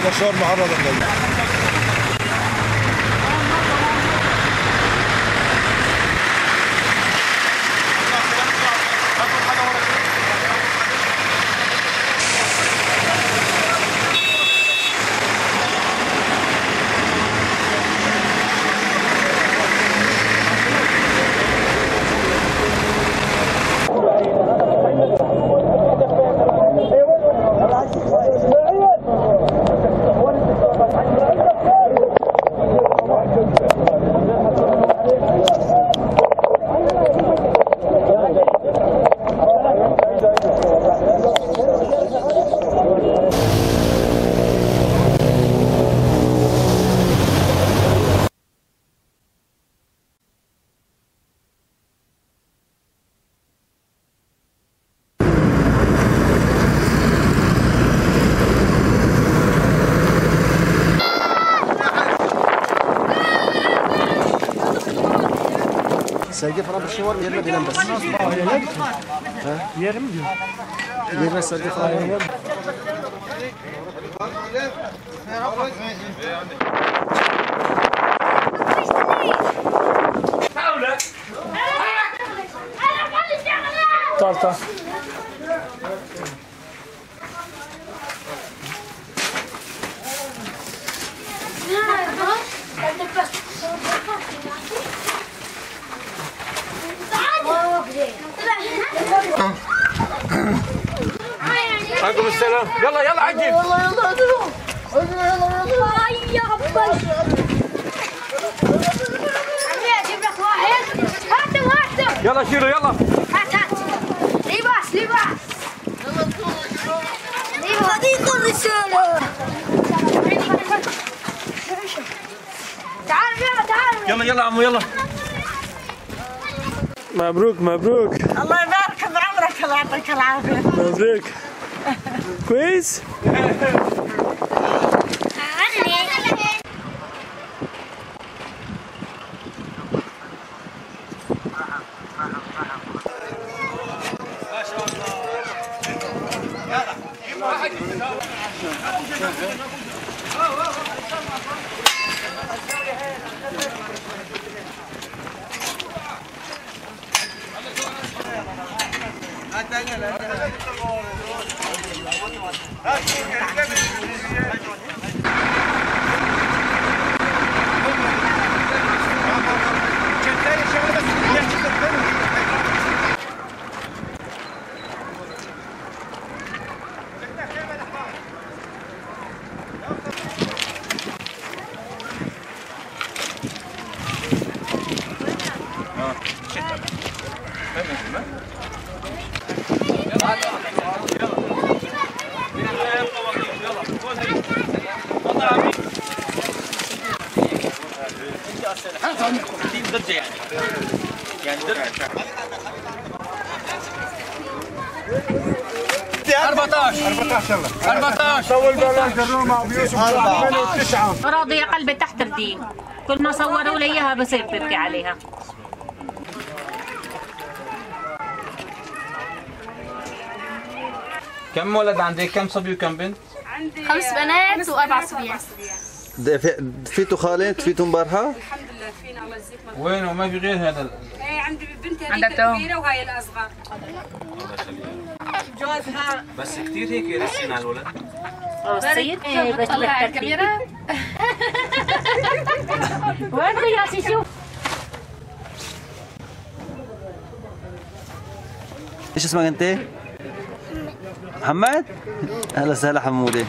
هذا شهر معرض للموت. Sergi falan bir şey var mı? Yerine bilen bas. Yerim diyor. Yerine sergi falan var mı? Tal tal. عليكم السلام. يلا يلا عجل. يلا يلا عجلوا عجلوا يلا يلا. يا ربي عمي اجيب لك واحد. هاتوا هاتوا. يلا شيلوا يلا. هات هات. لباس لباس. هذيك الرسالة. تعال يلا تعال. يلا يلا عمو يلا. مبروك مبروك. الله يبارك بعمرك، الله يعطيك العافية. مبروك. كويس؟ ما شاء الله. يعني 14 14 طول بالك الروما ابو يوسف 8 و9. راضية قلبي تحت الدين، كل ما صوروا لي اياها بصير ببكي عليها. كم ولد عندك؟ كم صبي وكم بنت؟ عندي 5 بنات و4 صبيان. فيتو خالد؟ فيتو امبارحة؟ الحمد لله فينا، الله يجزيك. وين وما في غير هذا؟ ايه عندي بنتي هذيك الكبيرة وهي الأصغر. الله يخليها. جوزها بس كثير هيك رسين على الولد. رصيد؟ ايه بس بتطلع الكاميرا. وين راسي شوف. ايش اسمك انت؟ محمد؟ اهلا وسهلا حمودي.